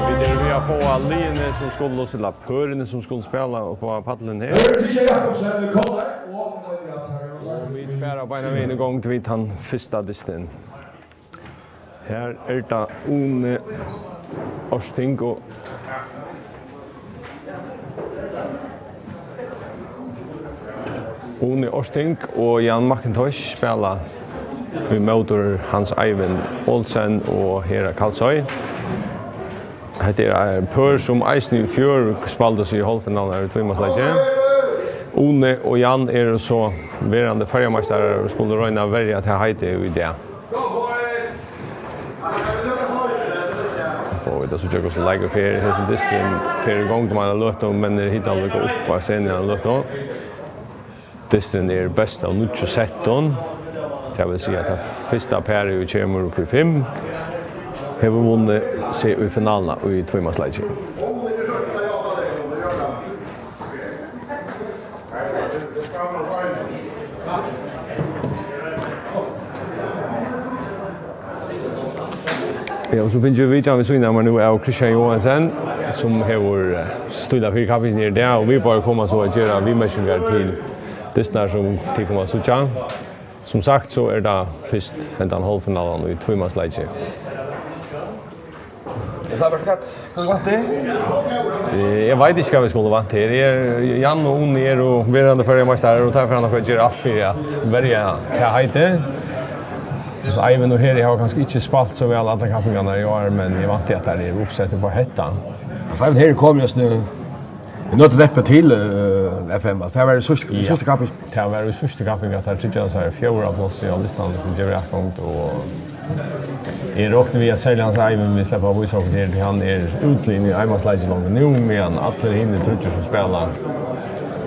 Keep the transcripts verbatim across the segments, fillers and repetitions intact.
Vit eru við at fáa liðini, sum skulu, ella pørini, sum skulu spæla upp á pallin her. Hørður Kristian Jakobsen, Kollei, og Og vit fara beinanvegin í gongd við tann fyrsta dystin. Her er tað Uni Ørting og Uni Ørting og Jan McIntosh spæla ímóti Hans Eivind Olsen og Hera Kalsoy. Hetta er eitt pør, sum eisini í fjør spældi seg í hálvfinaluni í tvímansleiki. Uni og Jan eru so verandi føroyameistarar og skulu royna at verja tað heitið í dag. Fáa vit at síggja, hvussu leikur fer. Hesin dysturin fer í gongd um eina løtu, men er hildin líka uppi á scenen í eina løtu. Dysturin er best av níggju settum. Tað vil siga, at tað fyrsta parið, ið kemur upp í fimm, hevur vunnið seg í finaluna í tvímansleiki. Ja, og so fingu vit vitjan við síðuna av mær nú av Kristian Johansen, sum hevur, eh, stílað fyri kappingina í dag, og vit báðir koma so at gera viðmerkingar til dystirnar, sum tit koma at síggja. Sum sagt, so er tað fyrst hendan hálvfinalan í tvímansleiki. Er tað hvat, hvat væntar? Eh, eg veit ikki, hvat vit skulu vænta her. Eg, Jan og Uni eru verandi føroyameistarar, og teir fara nokk at gera alt fyri at verja tað heitið. So Eivind og Heri hava kanska ikki spælt so væl allar kappingarnar í ár, men eg vænti, at teir eru uppsettir upp á hetta. Altso, Eivind og Heri komu júst nú í nøt og neppi til, eh, F M. Altso, tað var í síðstu, í Ja. síðstu kapping. Tað var í síðstu kapping, at teir tryggjaðu sær fjórða plássið á listanum, sum gevur atgongd, og eg rokni við, at serliga Hans Eivind vil sleppa at vísa okkum her, tí hann er útslitinn í einmansleiki longu nú, meðan allir hinir tríggir, sum spæla,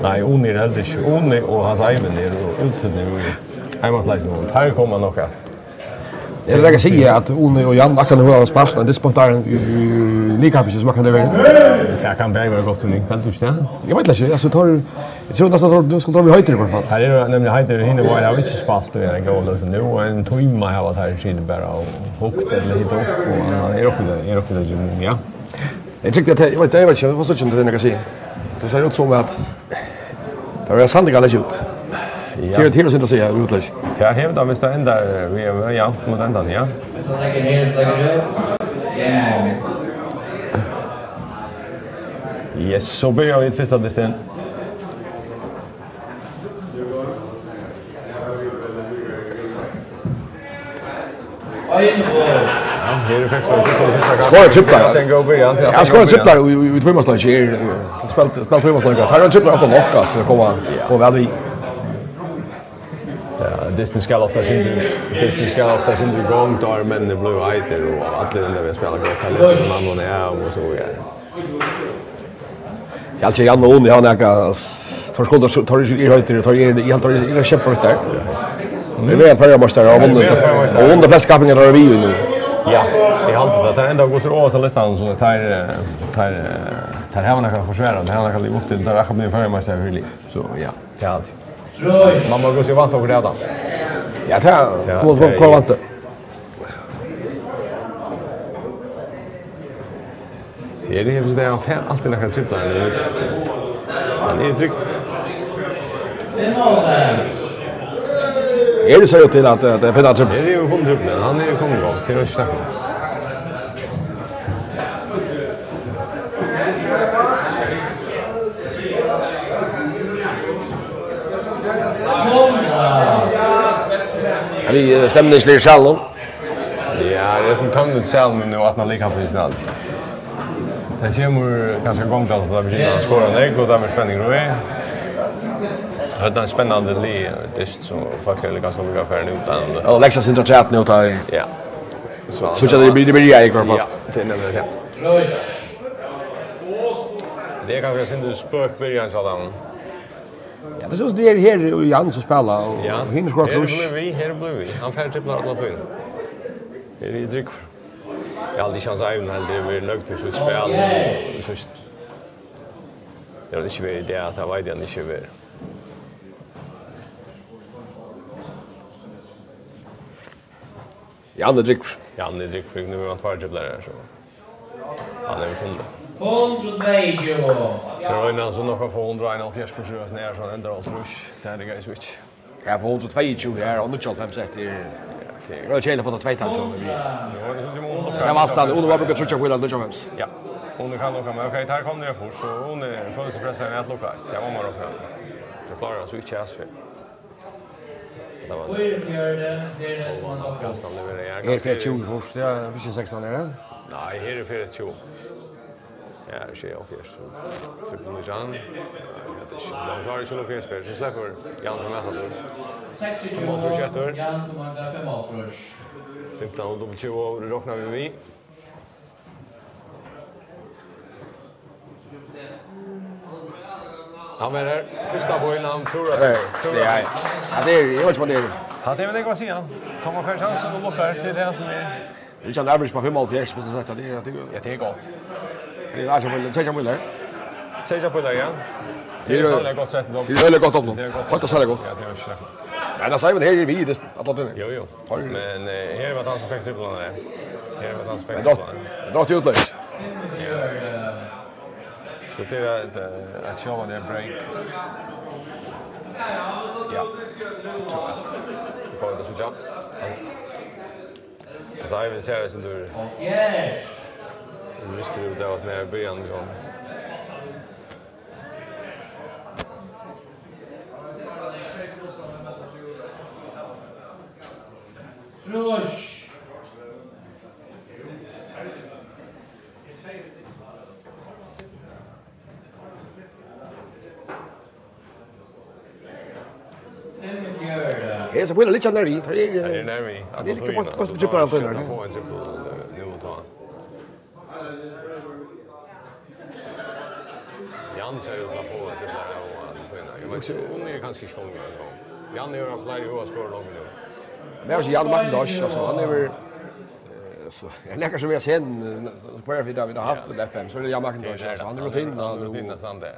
nei, Uni er heldur ikki, Uni og Hans Eivind eru útslitnir í einmansleikinum, og teir koma nokk at Eg vil ikki siga, at Uni og Jan akkurát nú hava spælt ein dyst í, í, í liðkappingini, sum akkurát hevur verið. Tað kann bæði vera gott og ringt, heldur tú ikki tað? Eg veit ikki, altso, teir, eg trúgvi næstan, at teir, nú skulu teir vera heitir í hvørt fall. Teir eru nemliga heitir, hinir báðir hava ikki spælt í eini góðari løtu nú, og ein tíma hava teir sitið bara og hugt ella hitað upp, og hann er uppi, er uppi, ja. Eg trúgvi, at tey, eg veit, eg veit ikki, eg fái síggja, um tað er nakað at siga. Tað sær út sum, at tað er ein sannleika at leggja út. Ja. Tað er, tað er synd at siga, útlegg. Ja, her, tá, hvis tað endar, eh, við at vera javnt móti endanum, ja. Yes, so byrja vit fyrsta dystin. Ja, her fekk so ein trippel fyrsta kast. Skorar triplar. Tað er ein góð byrjan til Ja, skorar triplar í, í, í tvímansleiki. Er, eh, spælt, spælt tvímansleikar. Tað er ein triplar, altso, nokk, altso, at koma, koma væl við. Ja, dystin skal ofta sindur, dystin skal ofta sindur í gongd, tá menn blíva heitir, og allir enda við at spæla gott. Tað lesur man annan av, og so, ja. Eg haldi ikki, Jan og Uni hava nakað, teir skulu, teir eru heitir, teir eru, eg haldi, teir eru kjempefeitir. Tað er væl, at Føroyameistarar hava vunnið, Føroyameistarar. Og vunnið flestu kappingar, teir eru við í nú. Ja, eg haldi tað. Teir enda á hvussu er ovast á listanum, so teir, eh, teir, eh, teir hava nakað at forsvara, teir hava nakað at liva upp til, teir eru akkurát blivnir Føroyameistarar fyri lið. So, ja, tað er alt. Man má gott siga vænta okkurt av teimum. Ja, tað Ja, skulu vit tað gott er vænta. Her er, hevur tað, hann fær altíð nakrar triplar, hann er trygg. Her er so til at, at finna trippul. Her er jo funnet trippul, hann er jo kommet í gongd, tað er ikki snakk um. Er tað, eh, stemning í salinum? Ja, tað er sovorðið tómligt í salinum nú, at man líka fyri snart. Tað kemur kanska í gongd, at tað byrjar at skora nógv, og tað verður spenningur í. Hetta er ein spennandi lið, dyst, so fólk eru kanska líka farin út av. Og leggja seg afturat nú, tá. Ja. So, so tað byrjar, tað byrjar í hvørt fall. Ja, tað er nemliga tað. Tað er kanska ein spøk byrjan hjá teimum. Ja, tað synist eg er her, Jan, sum spælir, og Ja. hinir skora Her er trýss. Blivið við, her er blivið við. Hann fær triplar alla tíðina. Her er trygg. Eg haldi ikki, Hans Eivind heldur hevur verið nøgdur við sítt spæl, men eg synist, eg haldi ikki verið í dag, at hann veit, hann ikki hevur verið. Jan er tryggur. Ja, hann er drúgvur, nú er hann tveir driblar her, so hann hevur funnið. Hundrað og tveyogtjúgu. Tað er ein, sum nokk kann fáa hundrað og einoghálvfjerðs prosent av sínum, er so hann endar hálvtrýss. Tað er tað, eg sigi. Ja, fáa hundrað og tveyogtjúgu her, og níggjuoghálvfems eftir. Ja, tað er keðiligt at fáa tað tveytal, so við. Jú, tað er so, tað má hon nokk. Tað var alt annað. Uni var brúkt tríggjar pílar, níggjuoghálvfems. Ja. Uni kann nokk, men ok, tað kom niður fyrst, so Uni følir seg pressaður at lukka. Tað má man rokna. So klárar hann so ikki at spæla. Fýraogfjøruti, tað er tað, man nokk. Hann leverar, ja. Er tað tjúgu fyrst? Ja, tað er ikki sekstan, er tað? Nei, her er fýraogtjúgu. Ja, tjúgu og fýrs. Trippul nítjan. Ja, tað er ikki, hann klárar ikki at lukka inn spæl. So sleppur Jan frá mati. Seksogtjúgu, Jan, tú manglar fimmogtrýss. Fimtan og dobbelt tjúgu, rokna vit við. Hann er her. Fyrsta bøin, hann trýr. Ja, ja. Ja, tað er, eg veit ikki, hvat tað er. Hann hevur nógv at siga. Tá man fær sjansin og lukkar, tað er tað sum er. Tað er ikki ein average uppá fimmoghálvfjerðs, fyrst og fremst, tað er, tað er. Ja, tað er gott. Tað er ikki ein, tað er ikki ein bøin her. Tað er ikki ein bøin her, ja. Tað er, tað er sanniliga gott sett upp. Tað er øgiliga gott uppnám. Tað er gott. Heilt sanniliga gott. Ja, tað er ikki nakað. Men tað er, men her er vit, tað er allar tíðir. Jú, jú. Men, eh, her var tað hann sum fekk triplan her. Her var tað hann sum fekk triplan. Men tað, tað er útloyst. So tað er eitt, eh, eitt sjálvandi break. Ja. So, vit fáa tað so jump. Altso, eg vil siga tað sum tú. Yes. Tú misti út av oss nær í byrjan, so. Trýss. Fimmogfjøruti. Hesa pílar liggja nær við. Tað er, tað er nær við. Tað er ikki gott, gott fyri tripplar, altso. Fáa ein trippul, eh, nú og tá. Jan sær út til at fáa eitt trippul her, og hann tøynar. Eg veit ikki, hon er kanska ikki komin í gang. Jan hevur havt fleiri góðar skot longu nú. Men altso, Jan McIntosh, altso, hann hevur, eh, so, er nakað sum eg sigi, eh, hvør er vit har, vit hava havt til F M, so er tað Jan McIntosh, altso, hann er rutina, hann er rutina, sant, ja.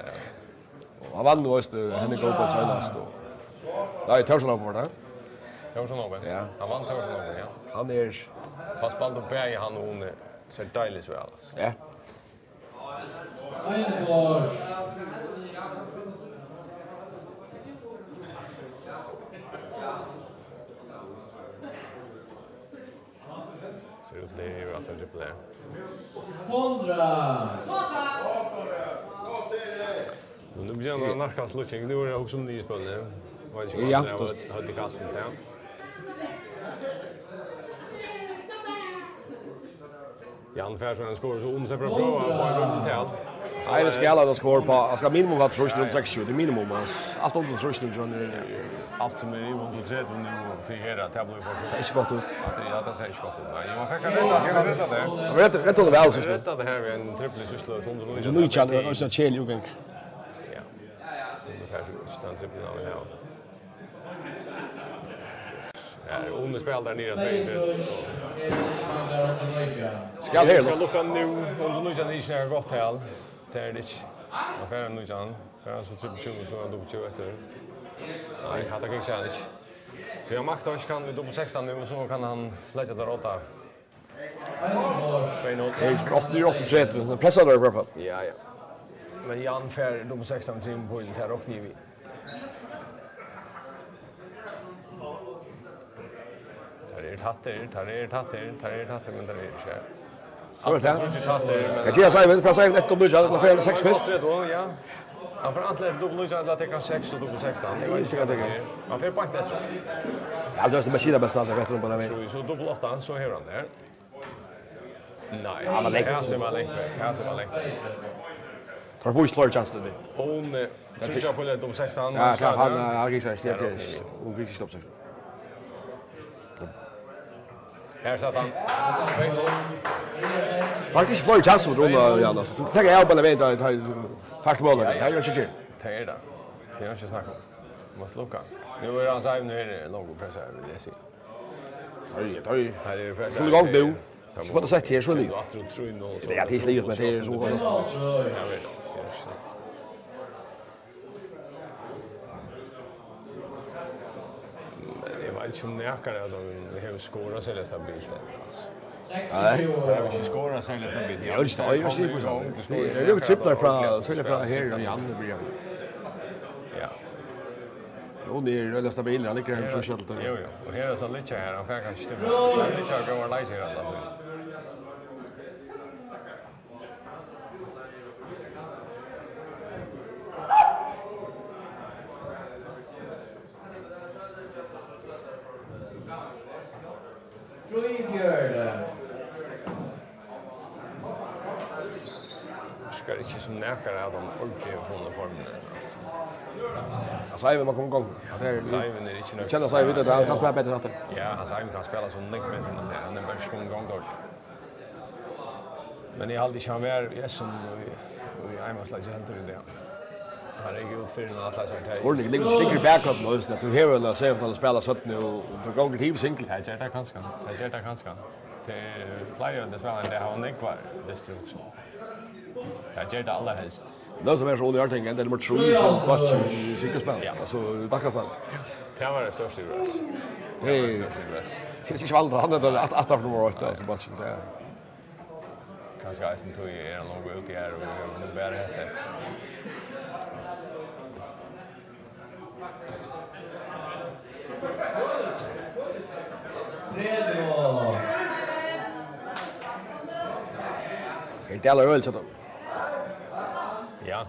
Og hann vann nú, veitst tú, Henning Goldberg seinast, og, nei, Tórshavn Open var tað. Tórshavn Open? Ja. Hann vann Tórshavn Open, ja. Hann er. Tá spældu bæði hann og Uni sær deiligt væl, altso. Ja. Einogfýrs. Sær út til, at hann tripplar. Hundrað. Men nú byrjar hann at nærkast lukking. Nú er tað hugsa um niðurspølini. Veit ikki, ja, hvat tað er, tað høvdu kast til tað. Ja, hann fær so ein skor, so um seg prøva at fáa ein rund til. Nei, tað skal hann skora uppá. Hann skal minimum hava trýst rundt seksogtjúgu, tað er minimum, altso. Alt undir trýst rundt, skjønner du. Alt sum er yvir hundrað og tretivu nú og fyri her, at tað blívur for. Sær ikki gott út. Ja, tað sær ikki gott út. Nei, man fekk hann rætta, fekk hann rætta har. Hann rætta, rætta hann væl, syns eg. Rætta tað har við ein trippul í síðstu løtu, hundrað og nítjan. Nítjan, og so kjeli, jo, gong. Ja. Nú fær hann ikki tann trippulin hann vil hava. Ja, Uni spælir har niðri á tveyogtretivu. Skal her, skal lukka nú, hundrað og nítjan er ikki nakað gott tal. Tað er tað ikki. Man fær ein nítjan. Fær hann so trippul tjúgu, so er hann dobbult tjúgu eftir. Nei, hatta gekk sær ikki. So Jan McIntosh kann við dobbult sekstan nú, og so kann hann leggja tað á. Tvey null. Hey, átta, áttaogtretivu. Hann pressar tað í hvørt fall. Ja, ja. Men Jan fær dobbult sekstan við trimum pílum, tað rokni eg við. Teir eru tættir, teir eru tættir, teir eru tættir, men teir eru ikki her. So er tað. Teir eru tættir, men... Hvat ger Simon? Fær Simon eitt og nítjan, ella fær hann seks fyrst? Ja. Hann fær antin eitt og nítjan, ella tekur hann seks og dobbult sekstan. Eg veit ikki hvat hann tekur. Hann fer beint eftir. Ja, tað er tað besta, tað er best at hann bara veit. So, so dobbult átta, so hevur hann tað. Nei, hann var langt. Hasin var langt vekk. Hasin var langt vekk. Teir fáa ikki fleiri kjansir, tað. Hon, eh, tríggjar pílar, dobbult sekstan. Ja, klárt, hann, eh, hann gikk seg, ja, ja, hon gikk ikki dobbult sekstan. Her sat hann. Faktiskt ikki fleiri kjansir mot Rúna, Jan, altso. Tað tekur eg bara veit, at tað er fast mål, tað er ikki. Tað er tað. Tað er ikki snakk um. Mást lukka. Nú er hann seg, nú er tað langt press her, vil eg siga. Oj, oj. Her er press. Skulu ganga nú. Skulu fáa tað sett her, so er tað. Aftur og trýn og so. Ja, tað er slikt, men tað er so gott. Ja, vel. Men eg veit ikki um nakar av teimum hevur skorað serliga stabilt enn, altso. Nei. Hann hevur ikki skorað serliga stabilt. Eg veit ikki, eg veit ikki, hvussu hann er. Tað er jo triplar frá, serliga frá her í Jan í byrjan. Ja. Nú er øgiliga stabilur, hann liggur her so skjótt. Jú, jú. Og her er so liggja her, hann fær kanska ikki til. Hann liggja og góðar leikir her, alltaf. Trýogfjøruti. Virkar ikki sum nakar av teimum ordiliga funnu formini. Ja, Seiven má koma í gongd. Ja, tað er, Seiven er ikki nøgdur. Vit kenna Seiven, vit vita at hann kann spæla betri aftur. Ja, Seiven kann spæla sum nógv betri, men hann er bara ikki komin í gongd ordiliga. Men eg haldi ikki, hann var í S M í, í einmannsleiki heldur í dag. Hann er ikki út fyrr enn hann ætlaði sær tey. Spurningur liggur, liggur í bakhøvdini, veitst tú, at tú hevur eina Seiven til at spæla seinni, og, og tú gongur til single. Tað ger tað kanska. Tað ger tað kanska. Tað er fleiri av teimum spælarunum, tey hava nógvar dystir hugsan. Tað ger tað allarhelst. Tað sum er so under altíð, tað er nummar trý, sum backi í single-spæli. Ja. Altso, í bakkaspæli. Tað var eitt stórt stig fyri S. Tað var eitt stórt stig fyri S. Tað er ikki valt, hann er at, at, aftan fyri nummar eitt, altso, backin, tað er. Kanska eisini tí er hann longu úti her og hevur nú bara hetta eftir. Her dalar øl, so. Ja.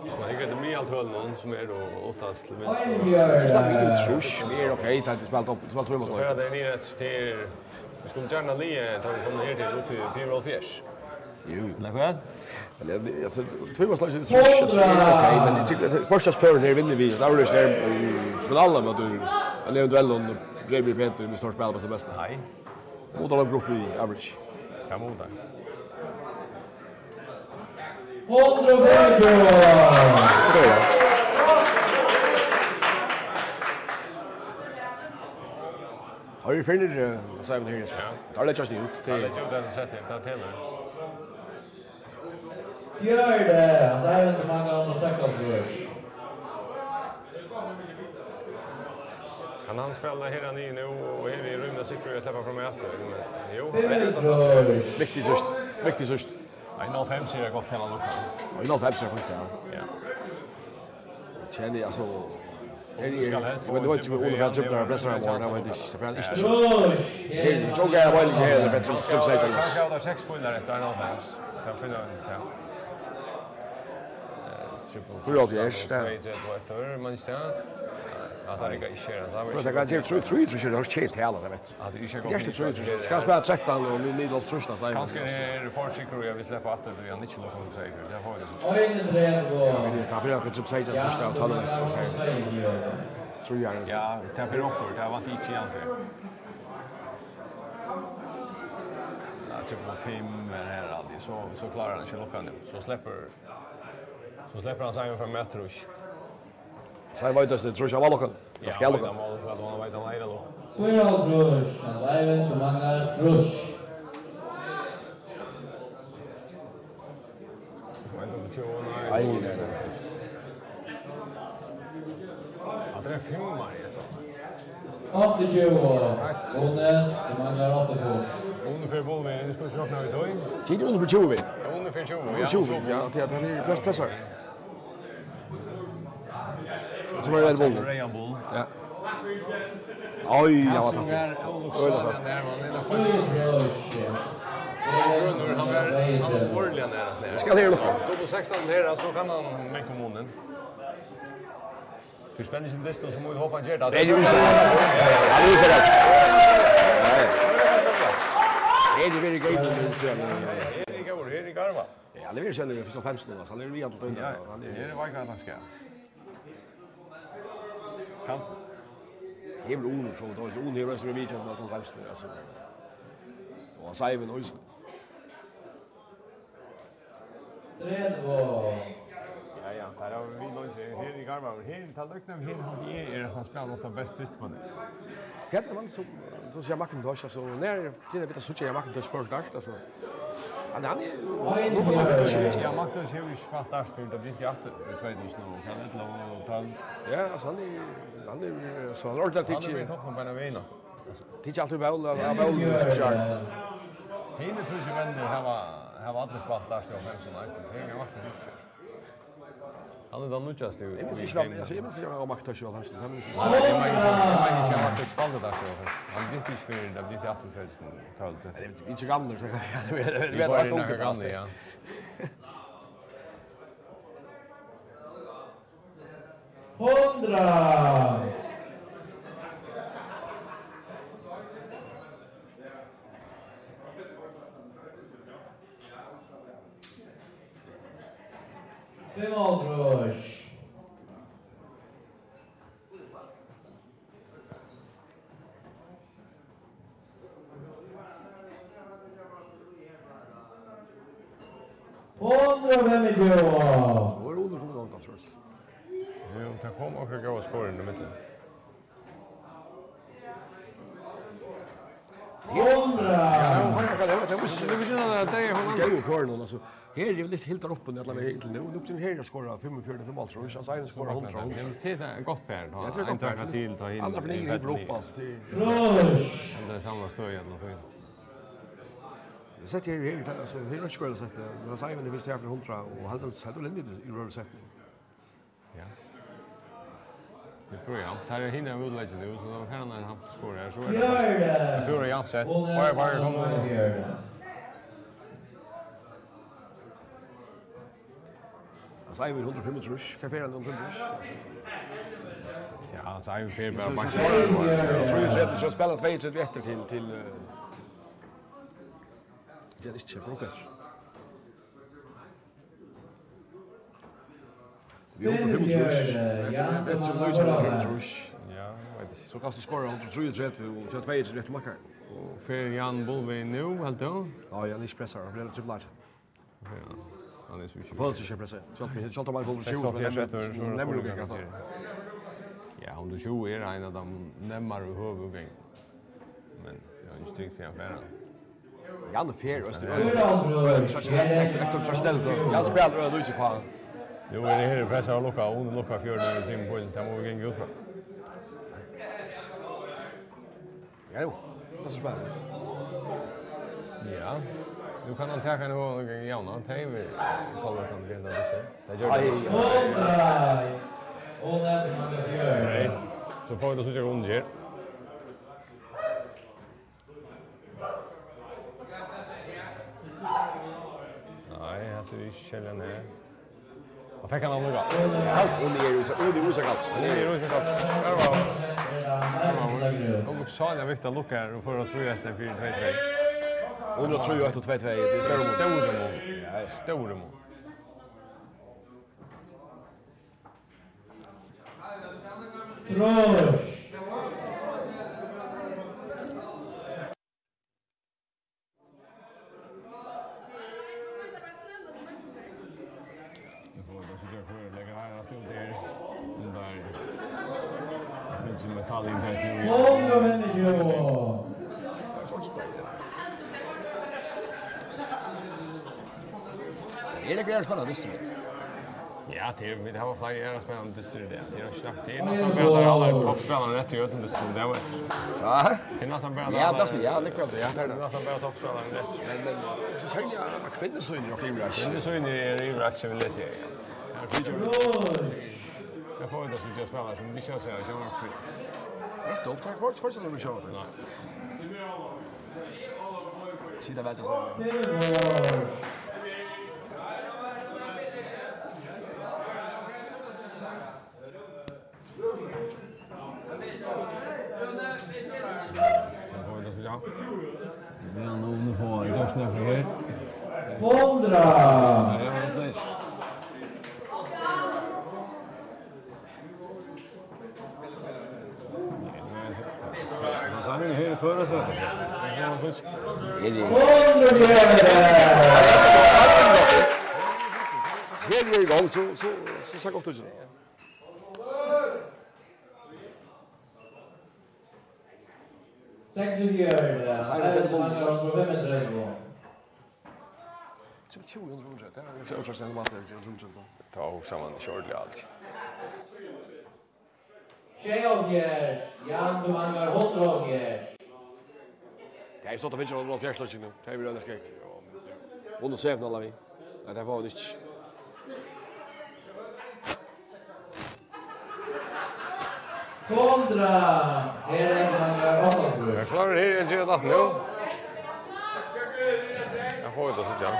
Hvis man hyggur eftir miðaltølunum, sum eru uttast til vinstru. Tað er stadigvæk yvir trýss, vit eru ok, tá vit spæla upp, spæla tveimur. So fer tað niður eftir til, vit skuldu gjarna ligið, tá vit komu her til, upp í fýraoghálvfjerðs. Jú. Ella hvat? Ella, altso, tveimur slagir yvir trýss, altso, er ok, men eg tykki, at fyrsta spurning her vinnur vit. Tað er jo, um finalen, at tú, at eventuelt, um Bremi Petur, vit stóra spæla upp á sítt besta. Nei. Móta langt upp í average. Hvat móta? Hundrað og fimmogtjúgu. Har er fyrr, eh, Seiven her, Jesper. Ja. Tað er litt just út. Tað er litt just det, du setter, tað telur. Fjørði, Seiven, manglar hundrað og seksoghálvtrýss. Kann hann spæla her hann er nú, og her er rímiliga sikkur í at sleppa fram aftur? Men, jú, hann er ennå. Fimmogtrýss. Viktigt síðst. Viktigt síðst. Einoghálvfems er gott til hann, Luka. Einoghálvfems er fínt, ja. Ja. Kenni, altso, her er, eg veit ikki, um Ole Petter pressar hann, tað veit eg ikki, tað veit eg ikki. Her, eg tók av Ole her, Petter, skal eg siga. Kanska hava teir seks pílar eftir einoghálvfems. Tað finna vit, ja. Eh, triple. Fýraoghálvfjerðs, ja. Tvey, tvey, tvey, tvey, man ikki tað. Ja, tað er ikki her, tað var. So tað kann gera trý, trý, trý, trý, tað er heilt tala, tað veit. Ja, tað er ikki. Tað er ikki trý, trý, trý. Skal spæla trettan og nú, nú, hálvtrýss, tað er. Kanska er for sikkur, og eg vil sleppa aftur, tí hann ikki lukkar um tvey, fyri tað fáa vit so. Einogtretivu. Ja, men tað er fyri at koma upp seytjan, so skal tala litt. Trý er. Ja, tað er fyri okkum, tað veit eg ikki, Jan, fyri. Ja, triple fimm er her, aldri. So, so klárar hann ikki at lukka nú. So sleppur, so sleppur hann seg fram við trýss. Seiven veit, at trýss er lukka. Ja, skal lukka. Hann veit, hann veit, hann veit, hann veit, hann veit. Fýraoghálvtrýss, Hans Eivind, tú manglar trýss. Nei, nei, nei. Ja, tað er fimm, Maria. Áttaogtjúgu. Uni, tú manglar áttaogfýrs. Uni fyri Bóli, tú skalt ikki rokna við tí. Tit eru Uni fyri tjúgu. Ja, Uni fyri tjúgu, ja, tjúgu, so ja, tað er, hann er press-, pressar. So var tað Red Bull. Reyðan Bull. Ja. Oj, ja, hasin var tað. Øgiliga flott. Grønur, hann var, hann var ordiliga nær at snara. Skal her lukka. Dobbel sekstan her, so kann hann menka munin. Tú spennir seg dyst, so má vit hopa hann ger tað. Er tað Ísak? Ja, tað er Ísak. Nei. Er tað verið gøy, men so er tað. Er tað góður, er tað garva? Ja, hann er við síðan í fyrstu og hálvfems nú, altso, hann er við alt. Ja, hann er, her er veikari, hann skal. Kanska. Hevur Uni, so, Uni hevur eisini verið við síðan í hálvfems nú, altso. Og Hans Eivind eisini. Tretivu. Ja, ja, tað er við leingi. Her í Garma, her, tað løgna, her haldi eg er, at hann spælir ofta best fyrst á. Hvat er hann sum, sum sigur Macintosh, altso, nær Tað er betur at síggja Jan Macintosh fyrst dart, altso. Hann, hann er, nú forsøkir hann. Jan Macintosh hevur ikki spælt dart fyrr, tað byrjaði aftur í tvey túsund og tólv, ella tólv. Ja, altso, hann er, hann er, so hann er ordiliga tikið. Hann er við toppnum beinanvegin, altso. Tikið alt í ból, av, av ból, so sigur hann. Hinir tríggir menninir hava, hava allir spælt darts í hálvfemsunum eisini. Tað er Martin Fischer. Hann er tann nýggjasti í, Eg minnist í ikki, hvat, heimi. Altso, eg minnist ikki, hvat Martin Fischer í hálvfemsunum. Tað minnist eg ikki. Nei, eg meini ikki, eg meini ikki, at Martin Fischer spældi darts í hálvfemsunum. Hann byrjaði ikki fyrr enn, hann byrjaði aftur í tvey túsund og tólv, trettan. Nei, vit eru ikki gamlir, so vit, vit, vit, vit eru bara ungir, gamlir, ja. Hundrað. Fimmoghálvtrýss. Hundrað og fimmogtjúgu. So er Uni komin langt, altso. Jú, tað kom okkurt góðar skorir í midten. Hundrað. Ja, nú fari eg at, tað var, nú byrjar tað, tað er hon. Góðu skorini, altso. Her er jú litt hildar uppi, allan vegin til nú. Nú byrjar her at skora fimmogfjøruti, fimmogtrýss, altso, Eivind skorar hundrað, hundrað. Men tað er gott, Per, tá. Ja, tað er gott, Per. Ein taka til, tá hin, Annar hin fyri hin upp, altso, til Røs. Hann er samla støði, allan fyri. Sett her, her, altso, her er ikki skorar sett, eh, men altso, Eivind er fyrst her fyri hundrað, og heldur, heldur linjuni í røðu setning. Ja. Vit prøva, ja. Her er hinir av útleggjum nú, so tá fer hann at skora her, so er tað Fjørði. Fjørði, ja, sett. Og Báðir pakkar komnir. Fjørði. Altso, Eivind hundrað og fimmogtrýss. Hvat fer hann hundrað og fimmogtrýss? Ja, altso, Eivind fer bara So, so, bakki. So, so, so, so spælir hann tveyogtretivu eftir til, til, eh, tað er ikki for okkurt. Vit eru hundrað og fimmogtrýss. Vit eru, vit eru nítjan hundrað og fimmogtrýss. Ja, eg veit ikki. So kanst tú skora hundrað og trýogtretivu og so tveyogtretivu eftir markar. Og fer Jan Bolvin nú, heldur tú? Ja, Jan er ikki pressaður, hann fer at tripla. Ja, hann er so ikki. Hann følir seg ikki pressaður. Sjálvt, sjálvt um hann er hundrað og tjúgu, so er hann nemmari, nemmari at ganga eftir. Ja, hundrað og tjúgu er ein av teimum nemmari høgum ganga. Men eg havi ikki trygt fyri at fara. Jan er fair, veitst tú. Eftir, eftir traditionelt, Jan spælir øgiliga lítið uppá. Nú er tað her pressað av Lukka, og Lukka fjøruti og trimum poeng, tað mugu vit ganga út frá. Ja, jú. Tað er so spennandi. Ja. Nú kann hann taka ein og ein javna, hann tekur við Kolbjørn, hann byrjar at lista. Tað ger Ai, tað. Ai. Nei. So fáa vit at síggja undir her. Nei, hann sær ikki serliga nær. Hann fekk hann allíkavæl. Uni er í, Uni er í so kalt. Uni er í so kalt. Har var hann. Har var hann. Og Lukka, Sanja Viktor Lukka her og fáa at trýa seg fyri tvey tvey. Uni trýa og tvey tvey, tað er stórt mun. Stórt mun. Ja, ja. Stórt mun. Trýss. Eg fái bara síggja, hvør leggur harðast út her. Den der. Luktar sum metal í hesum nú. Hundrað og fimmogtjúgu. Er tað ikki spennandi, dystir? Ja, tað er, vit hava fleiri aðrar spennandi dystir í dag. Tað er ikki nakað, tað er næstan bara teir allar toppspælararnir eftir í øllum dystum, tað veit eg. Ja. Tað er næstan bara Ja, teir tað er, ja, tað er klart, ja, tað er Tað er tað. Næstan bara toppspælararnir eftir. Men, men, so serliga kvinnusýnir eru yvirraskandi. Kvinnusýnir eru yvirraskandi, vil eg siga, ja. Ja, vit eru Eg fái tað, sum eg spæli, sum vit ikki hava sæð, sjónvarp fyri. Nettupp, tað er hvørt, hvørt, sum vit sjónvarp fyri. Nei. Sita væl til saman. So fáa vit at síggja. Ja, nú, nú fáa vit gjørt nakað her. Hundrað. Ja, ja, vent litt. Nei, nei, so, so, so, her, her er føra, so. Ja, so. Her er í gongd, so, so, so sær gott út. Seksogfjøruti, Eivind manglar hundrað og fimmogtretivu. Tjúgu, hundrað og fimmogtretivu, tað er so óført, at hann manglar hundrað og fimmogtretivu. Tá hugsar man ikki ordiliga alt. Sjeyoghálvfjerðs, Jan, tú manglar hundrað og hálvfjerðs. Ja, eg stóð og fylgdi hann á fjøruti flokkinum. Tað er vel skrekk. Vunnu semifinaluna við. Nei, tað var vit ikki. Kontra. Her er hann, hann er áttaoghálvtrýss. Ja, klárur her, Jens Jørgen, nú. Ja, fáa vit at síggja.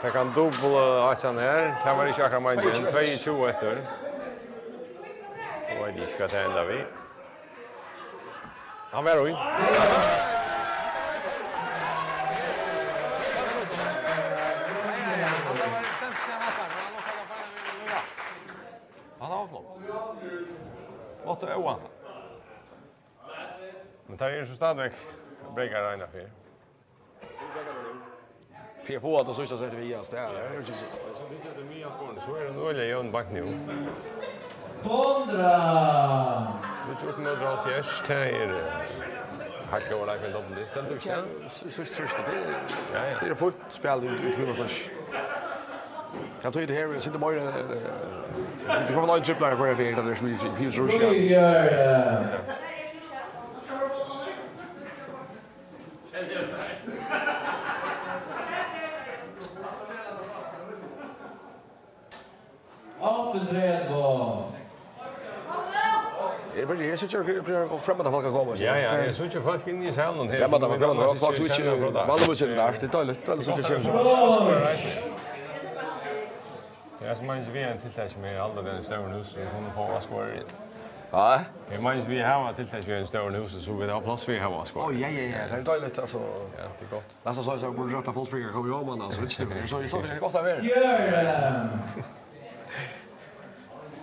Fekk hann dupul átjan her. Tað var ikki akkurát meiningin. Tvey tjúgu eftir. Nú veit eg ikki, hvat tað endar við. Hann var í. Hann var flott. Flott og óvæntað. Men tað er so stadigvæk brekar eina fyri. Fyri at fáa tað síðsta settið við, ja, so tað er, tað er ikki so. So er tað miðjan skorin, so er hon øgiliga jøvn beint nú. Kontra. Níggju upp móti hálvfjerðs, tað er, eh, heilt góður leikur í dobbul, tað stendur ikki. Ja, s-, s-, trýst, tað er, ja, ja, tað er fínt spæl í, í tveimum slags. Eg trúgvi, tað her, eg siti meira, eh, tað kemur ein triplar, hvat er tað, tað er sum í, í, í, í, í, ja. Áttaogtretivu. Eg byrji, eg síggi, eg byrji at koma fram, at fólk koma, ja, ja, eg síggi fólk inni í salinum her, fram, at fólk koma, fólk sum ikki vanligvis eru har. Tað er deiligt, deiligt at síggja. Tað er sum eingin við ein tiltaki meir, allar eru í stórum húsum, so kunnu fáa vatnskorar. Ha? Eg meini, vit hava tiltak við ein stóran hús, so vit hava pláss fyri at hava vatnskorar. Ó, ja, ja, ja, tað er deiligt, altso. Ja, tað er gott. Tað er so, so, so, burde rætta fullfingrar koma í Oman, altso, ikki tað, so, so, so, tað er gott at vera. Gjør det!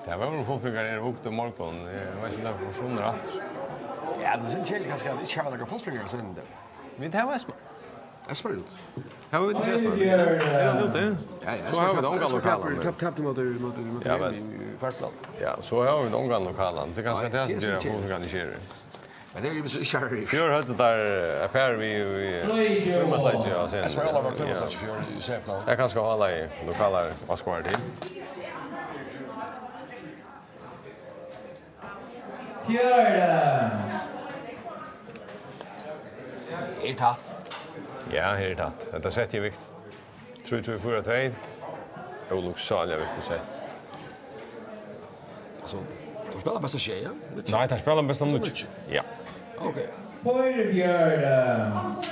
Tað var vel fullfingrar her út í morgun, eg veit ikki, um tað forsvunnu aftur. Ja, tað er so keðiligt kanska, at ikki hava nakrar fullfingrar at senda. Vit hava Esma. Esma er úti. Hava vit ikki Esma? Er hann úti? Ja, ja, so hava vit ongan lokala. Esma tapti, tapti móti, móti, móti, ja, men í kvartfinaluni. Ja, so hava vit ongan lokala. Tað er kanska tað sum ger at hon kann ikki er. Men tað er jú so ikki her. Fjør høvdu teir, eh, eitt par við, við trímatleiki á seinni. Esma er allar var trímatleiki fjør í semifinaluni. Tað er kanska álaði lokalar áskoðarar til. Fjøruti. Er tætt. Ja, her er tætt. Hetta setti er viktigt. Trý, trý, fýra, tvey. Ólukksáliga viktigt sett. Altso, teir spæla best av sjey, ja? Nei, teir spæla best av níggju. Best av níggju? Ja. Ok. Fýra fjøruti.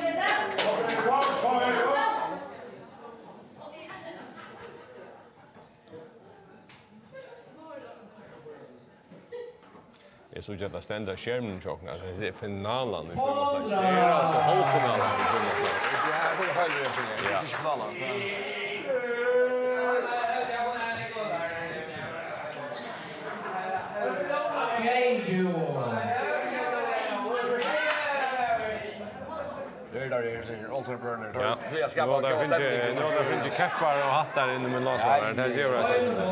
Eg síggi, at tað stendur á skerminum hjá okkum, at hetta er finalan í fimleiki. Tað er altso hálvfinalan í fimleiki. Ja, tað er hálvfinalan. Ja. Tað er ikki finalan. Tað er der, er, er, Olsen-brødrene. Ja. Nú hava teir fingið, nú hava teir fingið kappar og hattar inn í mín lás her. Tað gevur eitt sindur.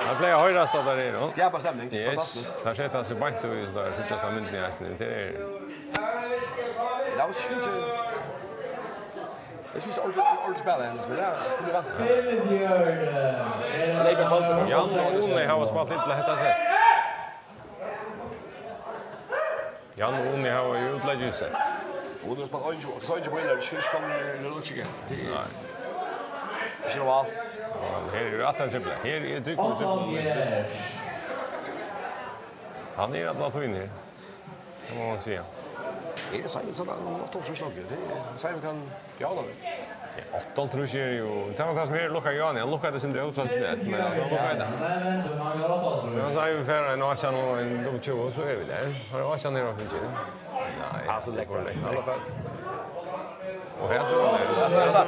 Tað plagar at hoyrast at teir eru, no? Skapa stemning. Yes. Fantastiskt. Teir seta seg beint í, so teir síggjast á myndini eisini. Tað er... Ja, men eg finn ikki, eg finn ikki orðið, orðið spæla henni, men ja, tað er vant. Fimmogfjøruti. Nei, men Jan og Unni hava spælt illa hetta sett. Jan og Unni hava jú útleggi sett. Og tú spælt eingin, so eingin på innan, ikki, ikki komið í lukkingar. Nei. Ikki nú alt. Ja, her er jú aftan tripla. Her er tripla, tripla. Hann er allan tíðina her. Tað má man siga. Eg sigi, so tað er áttaoghálvtrýss longur. Tað er, so vit kunnu, ja, tað er. Ja, áttaoghálvtrýss er jú, tað var kanska meir lukkað Johan, hann lukkaði seg sindur ósannsynligt, men so lukkaði hann. Men hann sigur, vit fara ein átjan og ein W tjúgu, so eru vit har. Har er átjan her, og fylgir. Nei, altso, tað er for langt. Og her so er tað. Her so er tað.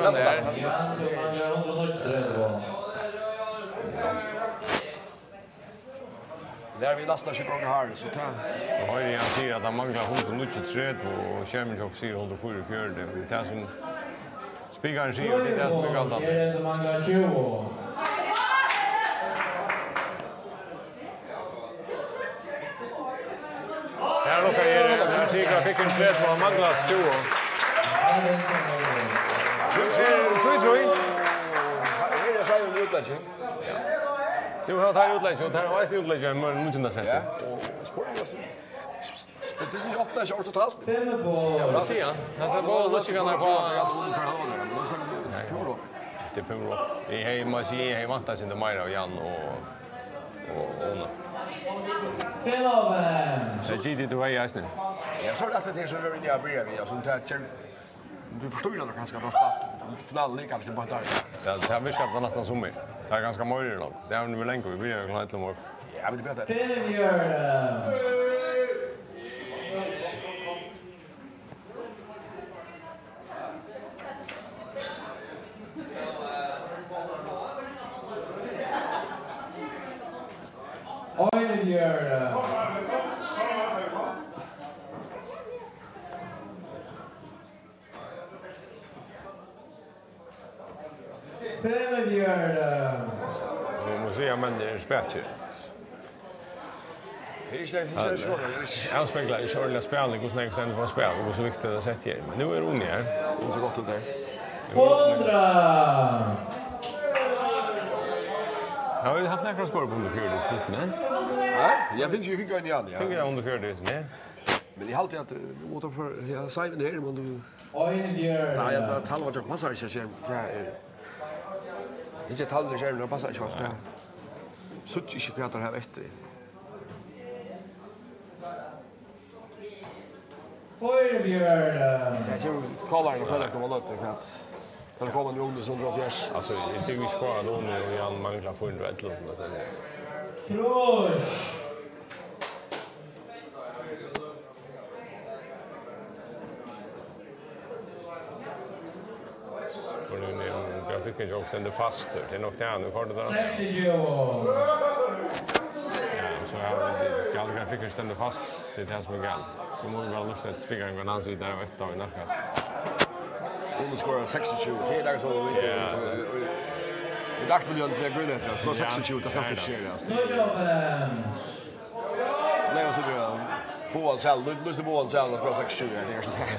Tað er vit næstan ikki gongur har, so tað. Nú hoyri eg, hann sigur, at hann manglar hundrað og níggjuogtretivu, og skermurin hjá okkum sigur hundrað og fýraogfjøruti, men tað sum spikarin sigur, tað er tað sum er galdandi. Her er tað manglar tjúgu. Her lukkar eg, her sigur grafikkurin tretivu, hann manglar tjúgu. Trý, trý. Her er Simon í útleggi. Nú hava teir útleggi, og teir hava eisini útleggi, men nú kemur tað sett. Ja, og spurningar, sp-, sp-, Tað er ikki átta, ikki orðið totalt. Fimm og fýrs. Ja, men siga. Hann skal bara lukka hann her på. Nei. Tað er pura. Tað er pura. Eg hevði, má siga, eg hevði væntað seg meira av Jan og, og Óna. Fimm og fimm. So, G D, tú hevði eisini. Ja, so er tað, at tað er so, at vit byrja við, altso, tað er Tú forstyrrar nok kanska, at tú har spælt finalen líka, hvis du bara tar. Ja, tað virkar tað næstan sum í. Tað er kanska meira í dag. Tað er nú lengur, vit byrja klokkan ellivu í morgun. Ja, men tað er betra. Fimm í fjør. Ein í fjør. Fimm í fjør. Vit mugu siga, at menn eru spakir. Hann avspeglar ikki ordiliga spælið, hvussu nógv stendur á spæli, og hvussu viktigt tað er sett her. Men nú er Uni her. Hon er so gott út her. Hundrað. Hava vit havt nakrar skorar upp undir fjøruti, spist, men? Nei, eg finn ikki, vit fingu ein í hann, ja. Fingu ein undir fjøruti, ja. Men eg haldi at, eh, nú mátti hann fara, ja, save inn her, men tú Ein í fjør. Nei, ja, tað talva hjá passar ikki, sum tað er. Ikki talvini á skerminum, tað passar ikki heilt, tað. Síggja ikki, hvat teir hava eftir. Fýra í fjør. Tað kemur klárt, eg føli, at tað var løtt, hvat. Teir koma nú undir hundrað og hálvfjerðs. Altso, eg tykist ikki, at Uni og Jan mangla fýra hundrað og ellivu, men tað er Trýss. Og nú, nú, grafikkurin hjá okkum stendur fastur. Tað er nokk tað, nú koyrir tað. Seksogtjúgu. Ja, so har vit, ja, grafikkurin stendur fastur. Tað er tað sum er galið. So mugu vit bara lurta eftir spikaranum, hann situr har og veit, tá vit nærkast. Uni skorar seksogtjúgu. Tað er tað sum vit, ja, í, í, í dartmiljøinum blíva grinað eftir. Hann skorar seksogtjúgu, tað er slætt at skilja, altso. Níggjuoghálvfems. Leyva seg til Bogan Sæl, lú-, lýstu Bogan Sæl, og skora seksogtjúgu, ja, tað er so tað.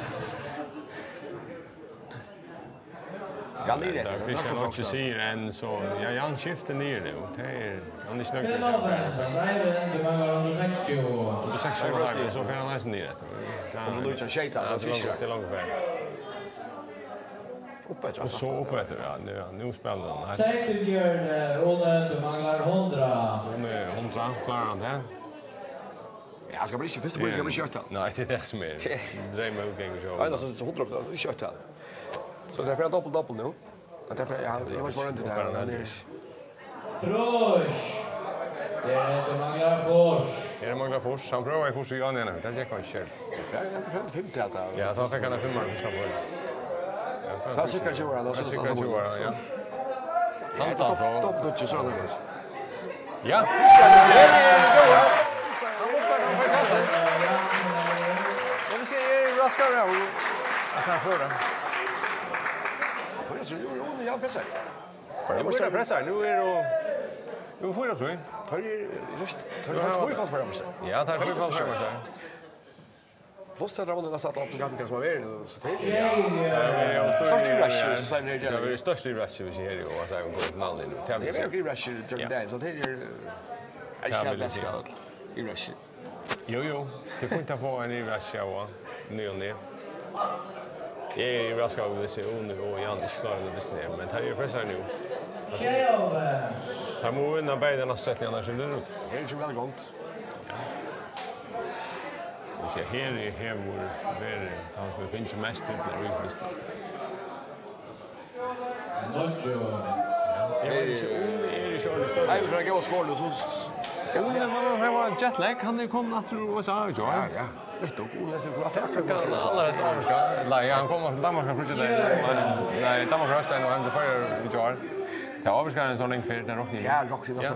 Ja, tað er rætt. Tað er Christian Ochi sigur enn, so, ja, Jan skiftir niður nú. Tað er, hann er ikki nøgdur við tað. Fimmoghálvfems, hann seier enn, so manglar hundrað og seksogtjúgu. Hundrað og seksogtjúgu, so fer hann eisini niður eftir. Tað er, tað er langt, tað er langt ferð. Uppeftir, og so uppeftir, ja, nú, ja, nú spælir hann her. Seks í fjør, Uni, tú manglar hundrað. Uni, hundrað, klárar hann tað? Ja, hann skal bara ikki, fyrst og fremst skal bara ikki skjóta. Nei, tað er tað sum er. Dreymaútgangur hjá Uni. Nei, altso, hundrað prosent, ikki skjóta. So tað fer ein doppel, doppel nú. Tað fer, ja, eg veit ikki, hvar hann er. Fýrs. Her manglar fýrs. Her manglar fýrs. Hann prøvar fýrs í Jan, tað gekk ikki. Ja, hann fekk ein fimmara fyrsta boð. Ja, tað sikkar ikki var, tað sikkar ikki var, ja. Hann tar so. Doppelt ikki so nógv. Ja. Her er góð. Hann lukkar, hann fær kastað. Eg vil siga, eg eri raskari av at hann førir. Jú, jú, jú, ja, pressa. Nú er tað pressa, nú er tað, nú er fýra trý. Teir eru, teir eru tveir fast framar. Ja, teir eru tveir fast framar. Pluss tað er næstan alla program, sum er verið, so tað er, ja. Størst í rusher, so sigur her, ja. Tað er størst í rusher, hvis eg her, og så er vi på finalen nu. Tað er vel í rusher, ja. So tað er, er ikki tað besta í rusher. Jú, jú. Tað er fínt at fáa ein yvirraskað av, nú og nú. Eg eri yvirraskaður, hvis eg Uni og Jan ikki klára tað, hvis tað er, men teir eru pressaðir nú. Teir mugu vinna bæði næstu setini, annars er tað út. Tað er ikki væl gongt. Vit siga, her er, hevur verið tann, sum hevur fingið mest hyrnur í listuni. Níggju. Eg veit ikki, um eg eri ikki orðin størri. Nei, fyri at geva skor, so s-, Uni, hann hevur jetlag, hann er komin aftur úr U S A í gjár. Ja, ja. Nettupp, Uni, nettupp, akkurat. Hann er allar eftir ávirka. Nei, ja, hann kom til Danmark frá fríggjadegi. Nei, Danmark frá hósdegi, og hann til Føroyar í gjár. Tað ávirkar ein so langt fyrr, tað rokni eg. Ja, rokni eg, ja.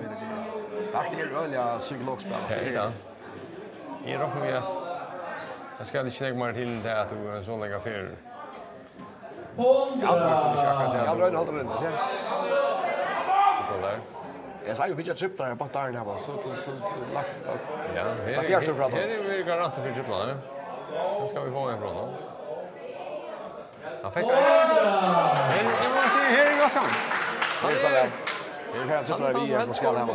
Tað er øgiliga psykologspæl, altso. Ja, ja. Eg rokni við, at tað skal ikki nógv meira til enn tað, at tú er ein so langan ferð. Hundrað. Ja, Røyne halda við, yes. Eg sá jo, fekk eg triplar her, bara der, her, bara, so, so, so, lagt, lagt. Ja, her, her, her er vit garantir fyri triplar, ja. Nú skal vit fáa ein frá honum. Hann fekk ein. Her, eg má siga, her er Joskam. Her er, her er triplar, vit er, skal hava.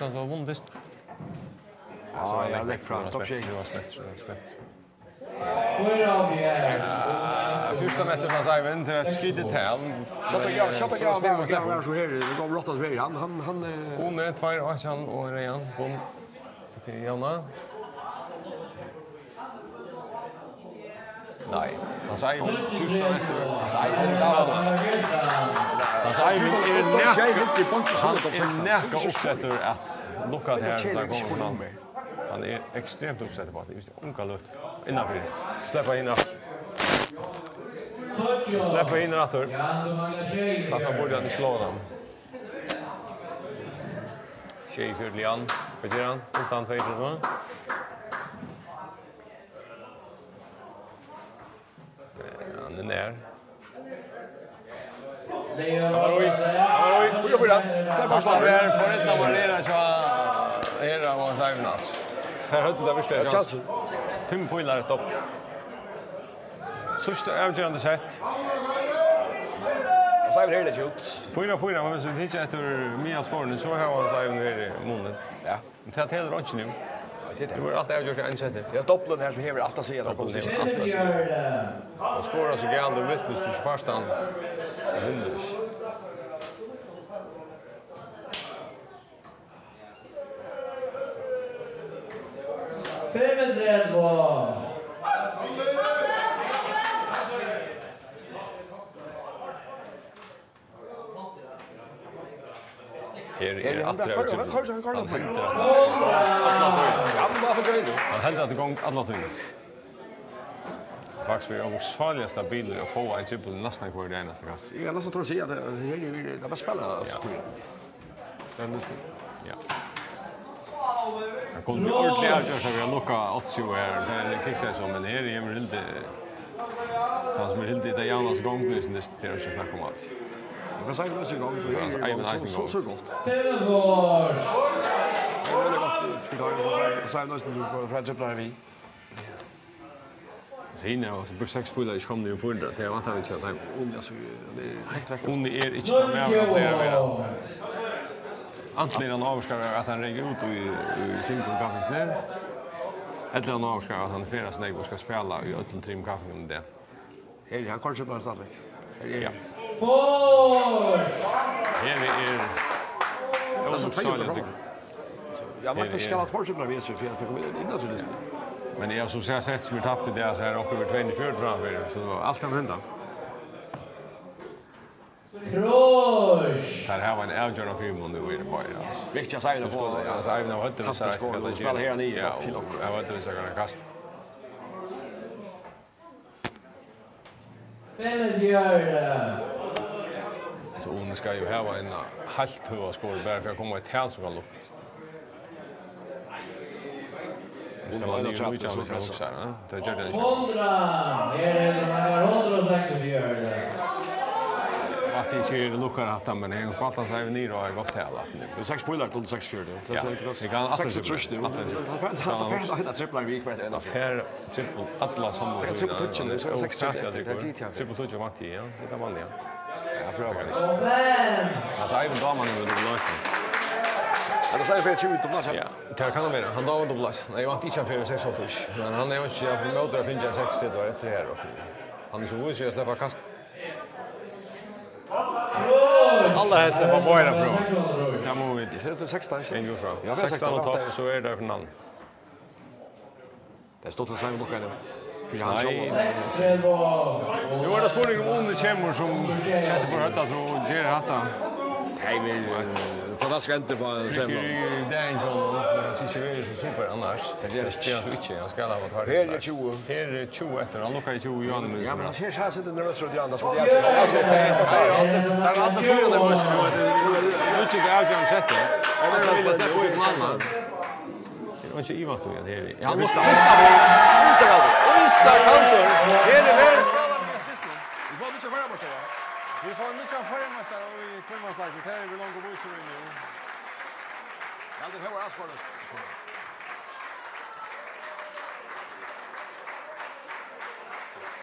fjúrtan, so vunnið dyst. Ja, so var ja, langt frá. Topp sjey. Eg var spent, eg var spent. Fýra av fjøruti. Ja, fjúrtan metur frá Eivind, tað er eitt skitið tal. Skjótt og gæ-, skjótt og gæ-, so spælir man ja, slepp. Ja, so her, tað gongur rætt at vera. Hann, hann, hann, eh, Uni, tveir, og hann, og Reian, bum. Til Javna. Nei, Hans Eivind, fjúrtan metur. Hans Eivind, ja. Hans Eivind er nakað, hann er nakað uppsettur at lukka at her, tað kemur fram. Hann er ekstremt uppsettur á tað, eg visti onga løtu. Innanfyri. Sleppa inn aftur. Sleppa inn aftur. Sleppa bort, hann slår hann. Sjeyogfjøruti, Jan. Hvat ger hann? Uttan tveyogtretivu. Eh, hann er nær. Hann var í. Hann var í. Fýra, fýra. Tað er bara slag. Hann var for illa markerað hjá Hera og Hans Eivind, altso. Her høvdu teir virkuliga ja, kjansin. Fimm pílar eftir. Síðsta avgerandi sett. Og so er tað heilt út. Fýra fýra, men viss vit hyggja eftir miðalskoruni, so hava Hans Eivind verið munin. Ja. Men tað telur einki nú. Ja, tað er tað. Nú er alt avgjørt í einum setti. Tað er dobblan her sum hevur alt at siga, tá dobblan hevur alt at siga. Og skorar so galið tú vilt, viss tú ikki fært hann. Vinnur ikki. Fimmogtretivu. Her er hann aftur bara, hann koyrir, hann koyrir hann hendir bara. Hann heldur at tað gongur alla tíðina. Faktiskt verið ógvuliga stabilur at fáa ein trippul næstan hvørt einasta kast. Eg kann næstan tura at siga at tað her er, tað er bara spæla, altso, ja. Fyri. Men listen. Ja. Hann kundi ordiliga avgjørt, at vit hava lukkað áttaogtjúgu her. Tað er kiksað so, men her er Emil Hildi. Hann sum er Hildi, tað er Javnans gongd, sum tað er ikki at snakka um alt. Eg fái siga næstu gongd, og her er so, so, so gott. Tað er veldig gott, fyri tað, so siga, siga næstu, du får fra tripplar við. So hini hava so brúkt seks pílar, ikki komnir um fýra hundrað. Tað vænta vit ikki av teimum. Uni, altso, tað er heilt vekkjandi. Uni er ikki tann maður, hann plagar at vera. Antin er hann ávirkaður av, at hann reyk út í, í single kappingini, ella er hann ávirkaður av, at hann ferðast nógv og skal spæla í øllum trimum kappingum í dag. Her, hann koyrir bara stadigvæk. Her er ja. Her er altso tvey hundrað krónur. Ja, man skal ha tvey hundruð við seg fyri at koma inn, inn á listuna. Men eg havi so sett sum er tapt í dag, so er okkurt yvir tvey hundrað og fjøruti framfyri, so alt kann henda. Kross! Teir hava ein avgerandi fyrimun nú í Vági, altso. Viktig at siga nú, ja, altso, Eivind hevur høvd til at siga at hann spælir her niðri, ja, til og hann hevur høvd til at kasta. Fimmogfjøruti. So Uni skal jú hava eina heilt høga skoru bara fyri at koma í tal sum kann lukkast. Uni skal hava einogtretivu, nítjan, so hvis man pressa. Hugsar, ja. Tað gjørdi hann ikki. Hundrað. Her er tað, man er hundrað og seksogfjøruti. At eg ikki lukkar hatta, men eg spældi hann seg niður og har gott tal at nú. Tað eru seks pílar til seksogfjøruti. Ja. Tað er, tað er seksogtrýss nú. Aftur. Aftur. Hann fer, hann fer, hann fer, hann triplar við hvørt einasta. Hann fer trippul alla saman. Hann fer trippul tíggju nú, so seksogtrýss, tað er G T. Trippul tíggju vanti, ja. Tað er vanliga. Ja, prøva. Altso, Eivind dámar nú, men tað er løgið. Ja, tað sigur fyri tjúgu til plass, ja. Ja, tað kann vera. Hann dámar til plass. Nei, eg vanti ikki hann fyri seks og hálvtrýss. Men hann er jo ikki, ja, móti at finna seks til, tað er eftir her, og hann er so vísur at sleppa kast. Allarhelst upp á báðar prøvar. Tað mugu vit. Eg sigi, tað er sekstan, ikki? Ganga frá. Ja, vit hava sekstan og sekstan, tólv, so er tað finalen. Tað er stutt at siga nokk, Einar. Fyri hann. Nei. Sjálvan. Nú er tað spurning um Uni kemur sum setur upp á høvdið og ger hatta. Nei, men, eh, fantastisk enda á seinna. Tykir dagin hjá honum, hann sigur ikki verið so super annars. Tað ger hann ikki. Tað ger hann so ikki, hann skal hava tvær. Her er tjúgu. Her er tjúgu eftir, hann lukkar tjúgu í Johan. Ja, men hann sær, sær seg nervøs út í hann, tað skal eg altso, altso, tað er aldri, tað er aldri fyri nervøs, nú er tað, nú er tað avgerandi sett. Hann vil sleppa til mann. Tað er ikki ivast í at her. Ja, fyrsta, fyrsta. Ísakalt. Ísakalt. Her er vel. Vit fáa nýggjan føroyameistara. Vit fáa nýggjan føroyameistara í kvinnulandsleiki. Tað er vit longu vísir í nú. Ja, tað her var avsporað.